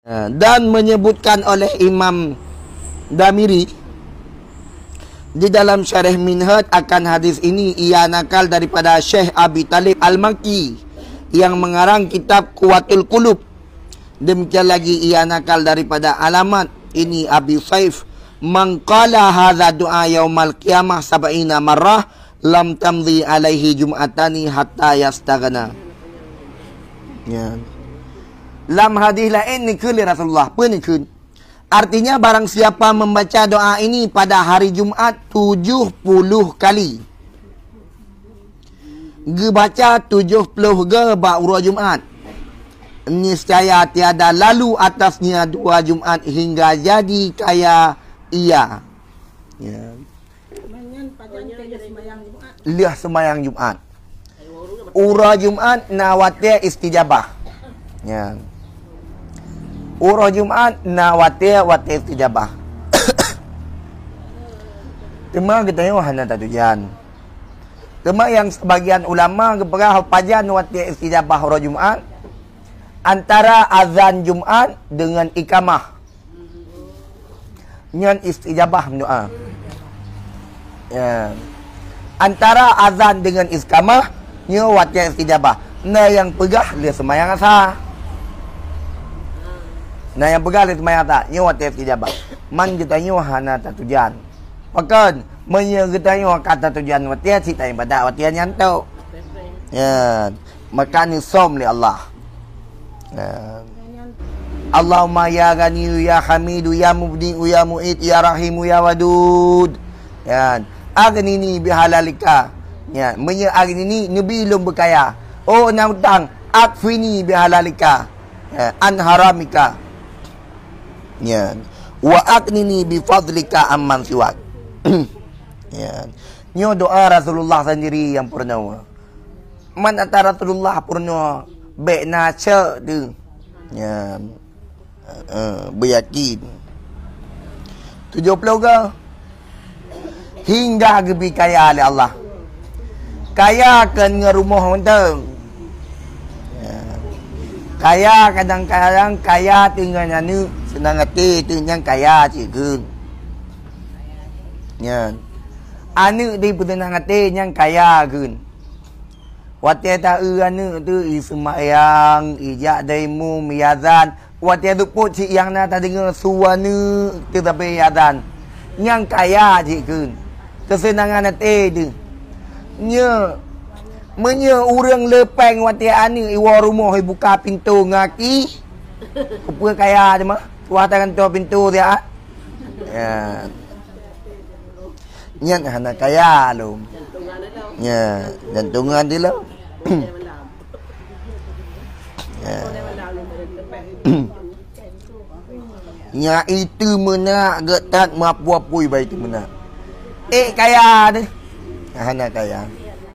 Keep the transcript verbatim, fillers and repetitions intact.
Dan menyebutkan oleh Imam Damiri di dalam Syarah Minhaj akan hadis ini, ia nakal daripada Syekh Abi Talib Al-Makki yang mengarang kitab Quwwatul Qulub. Demikian lagi ia nakal daripada alamat ini Abi Saif, "Man qala hadza du'a yaumal qiyamah sab'ina marrah, lam tamdi alaihi jum'atani hatta yastaghna." Ya. Lam hadis laén neukheun lé Rasulullah, peue neukheun? Artinya, barang siapa membaca doa ini pada hari Jumat tujuh puluh kali, geubaca tujuh ploh goe bak uroe Jumat, niscaya tiada lalu atasnya dua Jumat hingga jadi kaya ia. Ya. Lheueh seumayang Jumat. Uroe Jumat na watée istijabah. Ya. Uroe Jumat na watée, watée istijabah. Teuma geutanyoe hana tatujan. Teuma nyang sebagian ulama geupeugah pajan watée istijabah uroe Jumat, antara azan Jumat dengan ikamah. Nyan istijabah doa. Ya. Antara azan dengan ikamah, nyoe watée istijabah. Na nyang peugah lheueh seumayang asa. Na nyang peugah lheueh seumayang asa, nyoe watée istijabah. Man geutanyoe hana tatujan. Pakon, meunyoe geutanyoe ka tatujan watée, cit tanyoe ibadat watée nyan tok. Ya. Maka neusom lé Allah. Ya. Allahumma ya Ghaniyu ya Hamidu ya Mubdi'u ya Mu'id ya Rahimu ya Wadud. Ya. Aghnini bihalalika. Ya, meunyoe aghnini, neubi lôn beukaya. Oh, na utang, akfini bihalalika. Ya, an haramika. Ya. Wa aghnini bifadlika amman siwak. Ya. Nyoe doa Rasulullah sendiri nyang peurunoe. Man ata Rasulullah peurunoe bék na cok teuh. Nyan. Eh, beuyakin. Tujoh ploh goe. Hingga geubi kaya lé Allah. Kaya kon ngon rumoh mantong. Ya. Kaya kadang-kadang kaya teuh ngon aneuk, seunang até teuh nyan kaya cit kheun. Nyan. Aneuk di peuseunang até nyan kaya kheun. Watée ta-eu aneuk teuh, i seumayang, i jak daimum, i azan. Watée seupôt cit nyang na tadeungoe su aneuk teuh sabe i azan. Nyang kaya cit kheun. Keuseunangan até teuh. Nyoe, meunyoe ureuëng le péng watée aneuk iwoe rumoh ibuka pintoe ngaki, keupeue kaya teuma? Tuha tagantoe pintoe siat. Ya. Nyan hana kaya lom. Ya, jantungan di lom. Ya. Nya itu meunak geuh that meupue-pue bai itu meunak. Eh, kaya deh. Hana kaya.